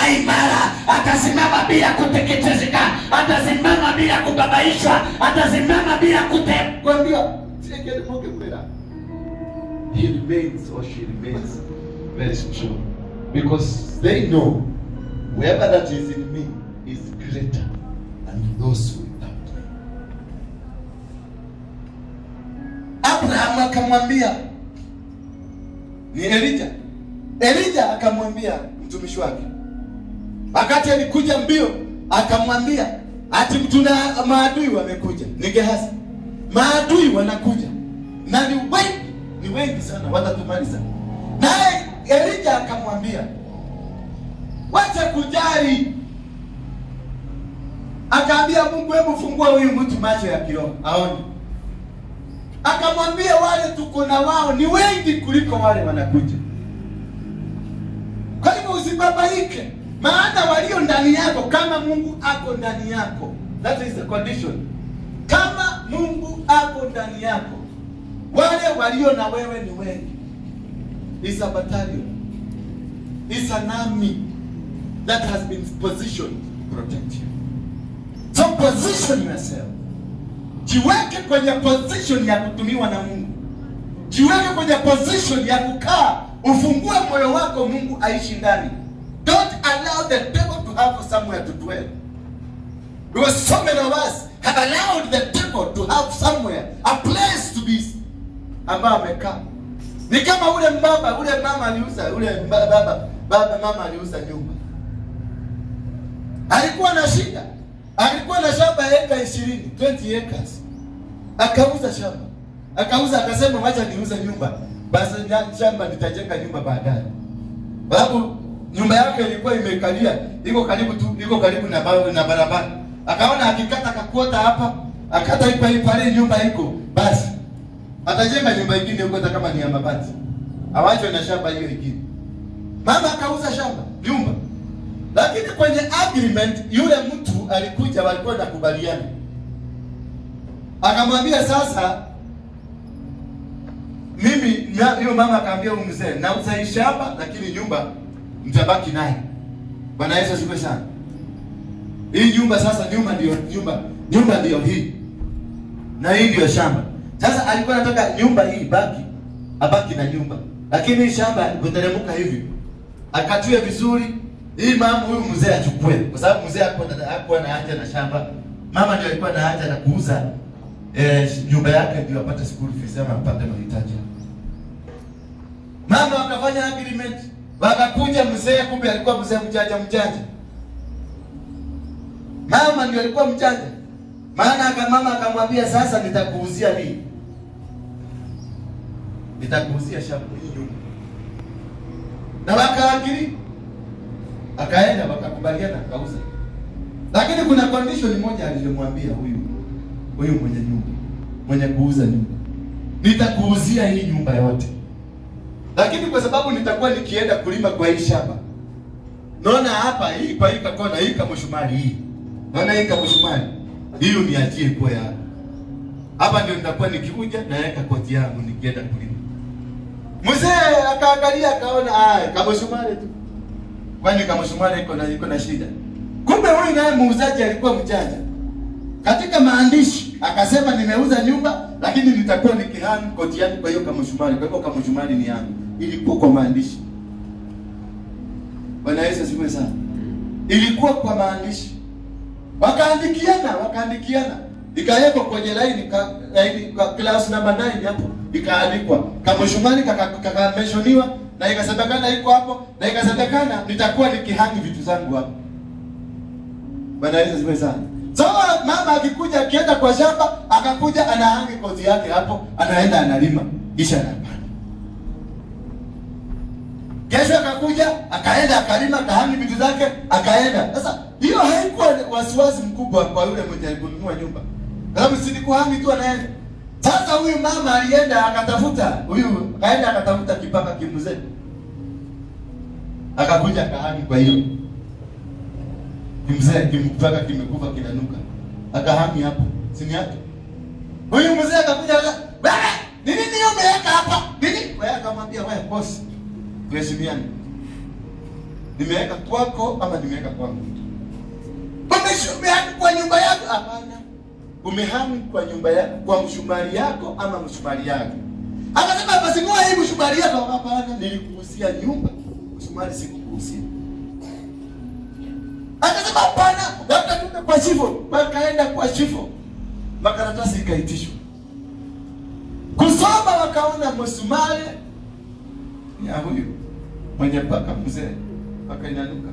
Atasimama imara, atasimama bila kuteketezeka, atasimama bila kubabaishwa, atasimama bila kute Kwambia he remains or she remains very strong because they know whoever that is in me is greater than those without me. Abraham akamwambia ni Elija. Elija akamwambia mtumishi wake, wakati alikuja mbio, akamwambia ati tuna maadui wamekuja, ni Gehazi, maadui wanakuja na ni wengi, ni wengi sana, watatumaliza. Naye Elija akamwambia wacha kujali. Akaambia Mungu, hebu fungua huyu mtu macho ya kiroho aone. Akamwambia wale tuko na wao ni wengi kuliko wale wanakuja. Kwa hivyo usibabaike, maana walio ndani yako, kama Mungu ako ndani yako, that is the condition. Kama Mungu ako ndani yako, wale walio na wewe ni wengi. It's a battalion. It's an army that has been positioned to protect you. So position yourself. Jiweke kwenye position ya kutumiwa na Mungu. Jiweke kwenye position ya kukaa, ufungue moyo wako, Mungu aishi ndani. Don't allow the devil to have somewhere to dwell. Because so many of us have allowed the devil to have somewhere, a place to be ambao amekaa. Ni kama ule mbaba, ule mama aliuza, ule baba, baba mama aliuza nyumba. Alikuwa na shida. Alikuwa na shamba eka 20, 20 acres. Akauza shamba. Akauza akasema wacha niuze nyumba. Basi shamba nitajenga nyumba baadaye. Sababu nyumba yake ilikuwa imekalia, iko karibu tu, iko karibu na na barabara. Akaona akikata kakuota hapa, akata ipa pale nyumba iko, basi atajenga nyumba ingine huko hata kama ni ya mabati. Awachwe na shamba hiyo ingine. Mama akauza shamba, nyumba. Lakini kwenye agreement yule mtu alikuja, walikuwa nakubaliana. Akamwambia sasa, mimi hiyo mama akaambia huyu mzee, nauza hii shamba lakini nyumba mtabaki naye. Bwana Yesu asifiwe sana. Hii nyumba sasa, nyumba ndio nyumba, nyumba ndio hii na hii ndio shamba. Sasa alikuwa anataka nyumba hii ibaki, abaki na nyumba, lakini hii shamba kuteremka hivi akatue vizuri, hii mama huyu mzee achukue, kwa sababu mzee hakuwa na haja na shamba. Mama ndio alikuwa na haja na kuuza nyumba yake ndio apate school fees ama apate mahitaji. Mama akafanya agreement, wakakuja mzee, kumbe alikuwa mzee mjanja mjanja. Mama ndio alikuwa mjanja. Maana mama akamwambia sasa, nitakuuzia nini? Nitakuuzia shamba hii nyumba. Na wakaagiri, akaenda wakakubaliana, akauza. Lakini kuna condition moja aliyomwambia huyu mwenye nyumba, mwenye kuuza nyumba, nitakuuzia hii nyumba yote, lakini kwa sababu nitakuwa nikienda kulima kwa hii shamba, naona hapa hii kwa hii kakona hii kamshumari hii, naona hii kamshumari hiyo niachie kwa ya hapa, ndio nitakuwa nikikuja naweka koti yangu nikienda kulima. Mzee akaangalia akaona, ah, kamshumari tu, kwani kamshumari iko na shida? Kumbe huyu naye muuzaji alikuwa mjanja. Katika maandishi akasema nimeuza nyumba lakini nitakuwa nikihang koti yangu kwa hiyo kamshumari, kwa hivyo kamshumari ni yangu. Ilikuwa kwa maandishi. Bwana Yesu asifiwe sana. Ilikuwa kwa maandishi. Wakaandikiana, wakaandikiana. Ikawekwa kwenye line ka, line ka, class number 9 hapo ikaandikwa. Kamshumari kakamentioniwa na ikasemekana iko hapo na ikasemekana nitakuwa nikihangi vitu zangu hapo. Bwana Yesu asifiwe sana. So mama akikuja akienda kwa shamba akakuja anahangi koti yake hapo, anaenda analima kisha anapanda. Kesho akakuja akaenda akalima akahangi vitu zake akaenda. Sasa hiyo haikuwa wasiwasi mkubwa kwa yule mwenye alikununua nyumba, kwa sababu si ni kuhangi tu anaenda. Sasa huyu mama alienda akatafuta huyu, akaenda akatafuta kipaka kimzee, akakuja akahangi kwa hiyo kimzee, kimpaka kimekufa kinanuka, akahangi hapo, si ni yake. Huyu mzee akakuja wewe, ni nini hiyo umeweka hapa? Nini? Wewe akamwambia wewe boss, tuheshimiane. Nimeweka kwako ama nimeweka kwangu? Umehang kwa nyumba yako? Hapana. Umehang kwa nyumba yako, kwa mshumari yako ama mshumari yako? Akasema basi ngoa hii mshumari yako. Hapana, nilikuhusia nyumba, mshumari sikukuhusia. Akasema hapana, labda tuende kwa chifu. Wakaenda kwa chifu, makaratasi ikaitishwa. Kusoma wakaona msumari ya huyu mwenye paka mzee, akainanuka.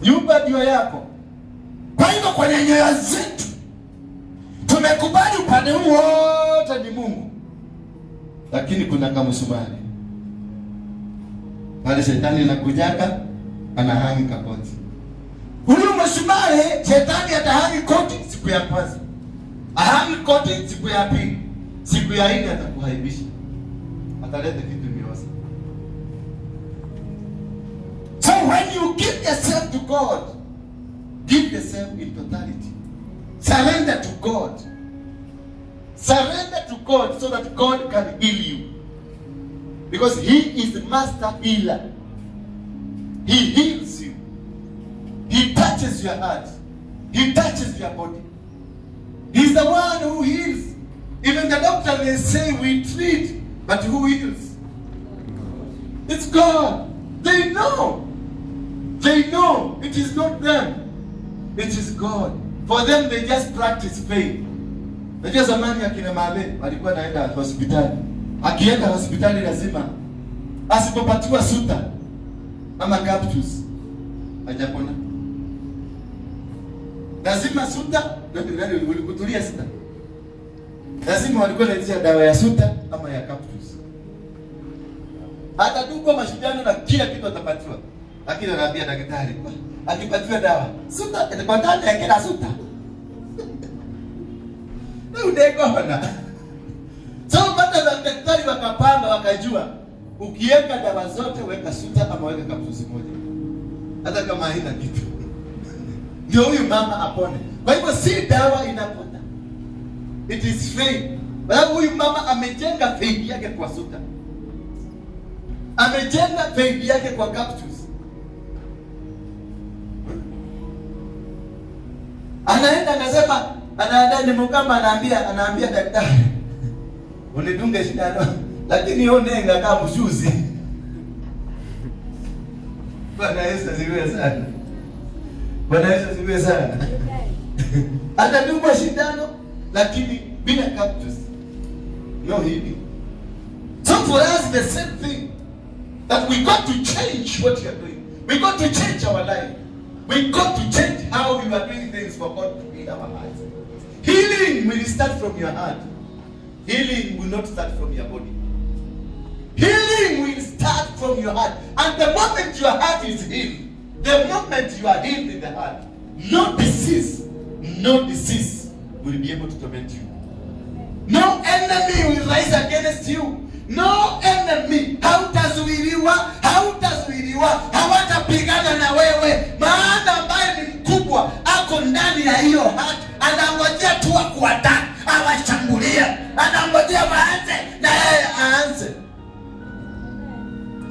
Nyumba ndio yako. Kwa hivyo kwenye nyoyo zetu tumekubali upande huu wote ni Mungu, lakini kuna kamsumari pale. Shetani anakujaga anahangi kakoti. Huyu msumari shetani atahangi koti siku ya kwanza, ahangi koti siku ya pili, siku ya nne atakuhaibisha, ataleta kitu miosa. So when you give yourself to God, give yourself in totality. Surrender to God. Surrender to God so that God can heal you. Because He is the master healer. He heals you. He touches your heart. He touches your body. He's the one who heals. Even the doctor may say we treat, but who heals? It's God. They know. They know it is not them. It is God. For them they just practice faith. Najua zamani akina Male walikuwa naenda hospitali. Akienda hospitali lazima asipopatiwa suta ama cactus hajapona. Lazima suta, ndio ulikutulia suta. Lazima walikuwa wanaitisha dawa ya suta ama ya cactus. Atadungwa mashindano na kila kitu atapatiwa. Lakini anaambia daktari, akipatiwa dawa suta itakuwa ndani ya kila suta. Na udekona. So baada ya daktari wakapanga wakajua ukiweka dawa zote weka suta ama weka kapsusi moja. Hata kama haina kitu. Ndio huyu mama apone. Kwa hivyo si dawa inapona. It is faith. Kwa huyu mama amejenga faith yake kwa suta. Amejenga faith yake kwa cactus. Anaenda anasema, anaenda ni mkamba anaambia daktari, unidunge sindano lakini yeye kama mshuzi. Bwana Yesu asifiwe sana. Bwana Yesu asifiwe sana. Atadungwa sindano lakini bila cactus. No healing. So for us the same thing, that we got to change what we are doing. We got to change our life. We got to change how we are doing things for God to heal our hearts. Healing will start from your heart. Healing will not start from your body. Healing will start from your heart. And the moment your heart is healed, the moment you are healed in the heart, no disease will be able to torment you. No enemy will rise against you. No enemy. Hautazuiliwa, hawatapigana na wewe. Maana ambaye ni mkubwa ako ndani ya hiyo heart, anangojea tu akuattack, awashambulie. Anangojea waanze na yeye aanze.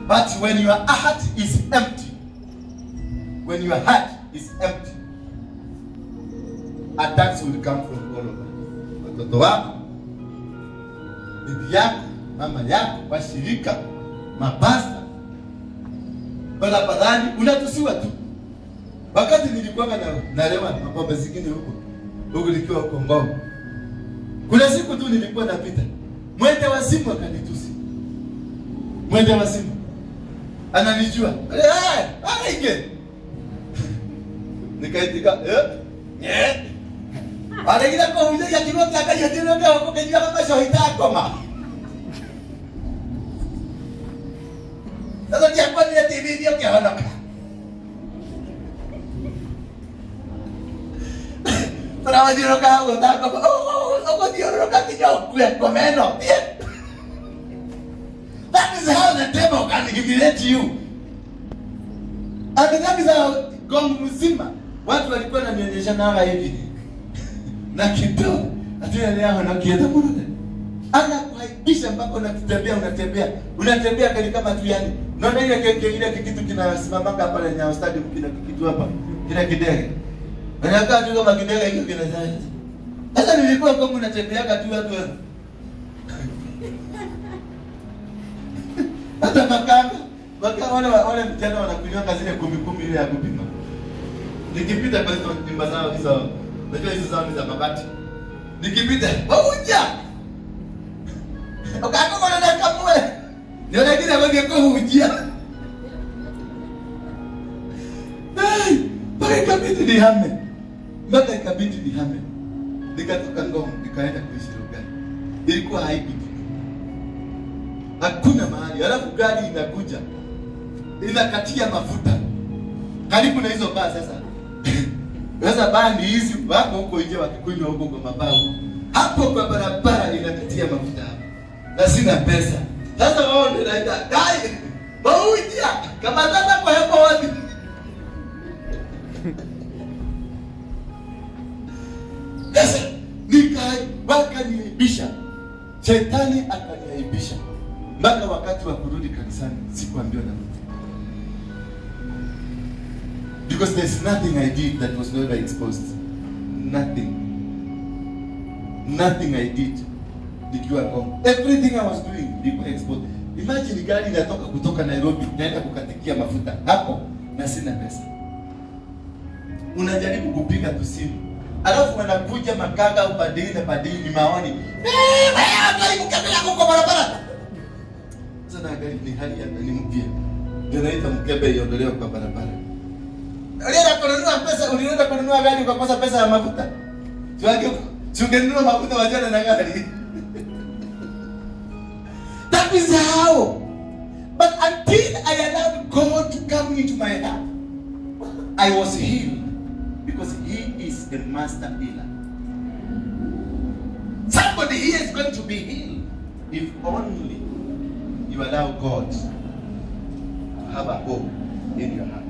But when your heart is empty, when your heart is empty, attacks will come from all over. Watoto wako, bibi yako, mama yako, washirika, mapasta, barabarani unatusiwa tu. Wakati nilikuwa nalewa mapombe zingine huko nikiwa huko Ngong, kuna siku tu nilikuwa napita, mwende wazimu akanitusi. Mwende wazimu ananijua, eh, nikaitika eh aregida ko huja ya kiroka akayotinoka huko kenywa kama shohita koma. Sasa ndiakuwa ni TV ndio kihonoka. Tunawathiũrũrũka hau ũtakoma ũgũthiũrũrũka nginya ũkue ngoma ĩno. That is how the devil can humiliate you. And that is how Gong mzima watu walikuwa wananionyesha na hivi na kitu ati yao na kieta muno. Anakuaibisha mpaka unatembea kali kama tu yani Naona ile kitu kinasimamanga pale Nyayo Stadium, kina kitu hapa, kile kidege. Anakaa tu kama kidege hiyo kinazaa. Sasa nilikuwa kama natembeaga tu watu. Hata makanga, makanga wale vijana wanakunywa zile 10 ile ya kupima. Nikipita kwa hizo nyumba zao hizo, najua hizo zao ni za mabati. Nikipita, wauja. Ukako na kamwe. Niona kile ambacho kuhujia. Hey, mpaka ikabidi nihame. Mpaka ikabidi nihame. Nikatoka Ngong, nikaenda kuishi Rongai. Ilikuwa aibu. Hakuna mahali. Alafu gari inakuja, inakatia mafuta karibu na hizo baa sasa. Sasa baa ni hizi wako huko nje wakikunywa huko kwa mabao. Hapo kwa barabara inakatia mafuta hapo. Na sina pesa. Sasa wao ndio naita dai. Bauja kama sasa kwa hapo wapi? Sasa wakaniaibisha. Shetani akaniaibisha. Mpaka wakati wa kurudi kanisani sikuambiwa na mtu. Because there's nothing I did that was never exposed. Nothing. Nothing I did. Nikiwa Kongo. Everything I was doing ilikuwa exposed. Imagine gari inatoka kutoka Nairobi naenda kukatikia mafuta hapo na sina pesa. Unajaribu kupiga tu simu. Alafu wanakuja makanga upande na badili maoni. Eh, wewe mkebe yako kwa barabara. Sasa na gari ni hali ya ni mpya. Ndio naita mkebe iondolewe kwa barabara. Ulienda kununua pesa, ulienda kununua gari ukakosa pesa ya mafuta. Si ungenunua mafuta wajana na gari. That is how. But until I allowed God to come into my heart, I was healed. Because he is the master healer. Somebody here is going to be healed if only you allow God to have a home in your heart.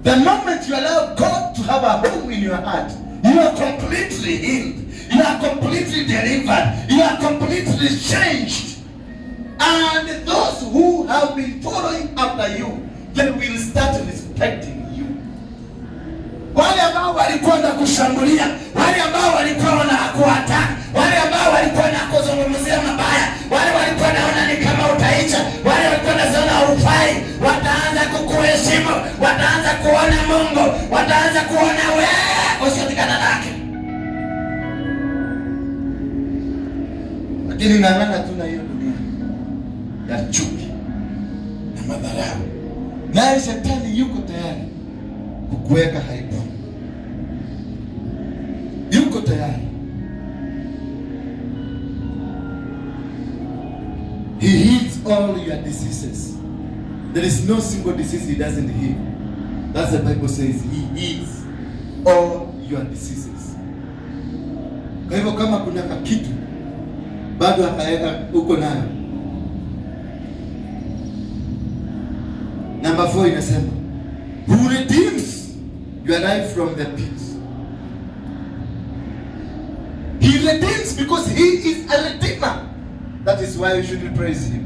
The moment you allow God to have a home in your heart, you are completely healed. You are completely delivered. You are completely changed. And those who have been following after you, they will start respecting you. Wale ambao walikuwa na kushambulia, wale ambao walikuwa wanakuattack, wale ambao walikuwa wanakuzungumzia mabaya, wale walikuwa naona ni kama utaicha, wale walikuwa wanaona hufai, wataanza kukuheshimu, wataanza kuona Mungu, wataanza kuona wewe usiotikana lake. Lakini ng'ang'ana tu na hiyo dunia ya chuki na madharau. Naye shetani yuko tayari kukuweka haibu. Yuko tayari. He heals all your diseases. There is no single disease he doesn't heal. That's the Bible says. He heals all your diseases. Kwa hivyo kama kuna kitu bado akaweka uko nayo. Number 4 inasema, who redeems your life from the pit. He redeems because he is a redeemer. That is why we should praise him.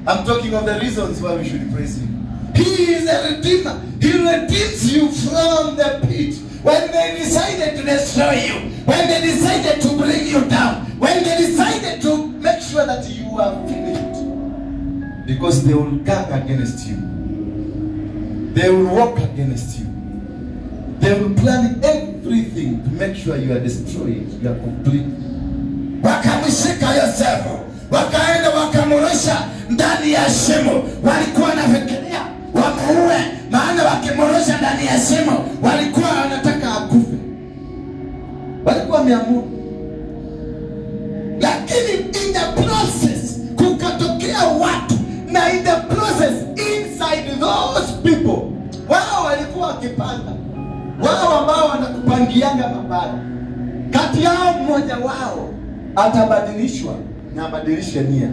I'm talking of the reasons why we should praise him. He is a redeemer. He redeems you from the pit. When they decided to destroy you, when they decided to bring you down, when they decided to make sure that you are finished, because they will gang against you. They will work against you. They will plan everything to make sure you are destroyed, you are complete. Wakamshika Yosefu, wakaenda wakamrusha ndani ya shimo. Walikuwa wanafikiria wamuue, maana wakimrusha ndani ya shimo walikuwa wanataka akufe, walikuwa wameamua. Lakini in the process kukatokea watu, na in the process inside those people wao walikuwa wakipanga, wao ambao wanakupangianga mabaya, kati yao mmoja wao atabadilishwa na abadilishe nia.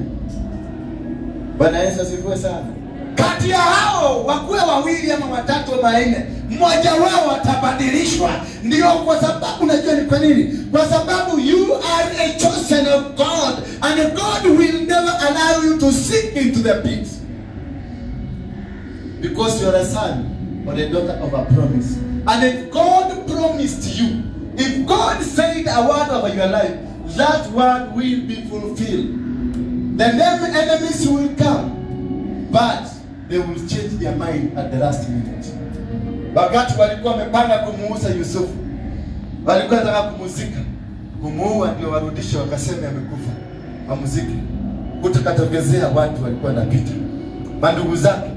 Bwana Yesu asifiwe sana. Kati ya hao wakuwe wawili ama watatu ama wanne, mmoja wao atabadilishwa. Ndio kwa sababu unajua ni kwa nini? Kwa sababu you are a chosen of God, and God will never allow you to sink into the pit. Because you are a son or a daughter of a promise. And if God promised you, if God said a word over your life, that word will be fulfilled. The enemies will come, but they will change their mind at the last minute. Wakati walikuwa wamepanga kumuuza Yusufu, walikuwa wanataka kumuzika, kumuua, ndio warudishe, wakasema amekufa, wamuzike. Kutakatokezea watu walikuwa wanapita, mandugu zake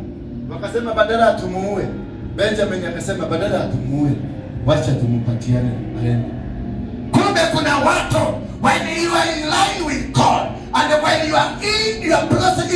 wakasema, badala tumuue. Benjamin akasema, badala tumuue, wacha tumupatiane aende. Kumbe kuna watu, when you are in line with God and when you are in your process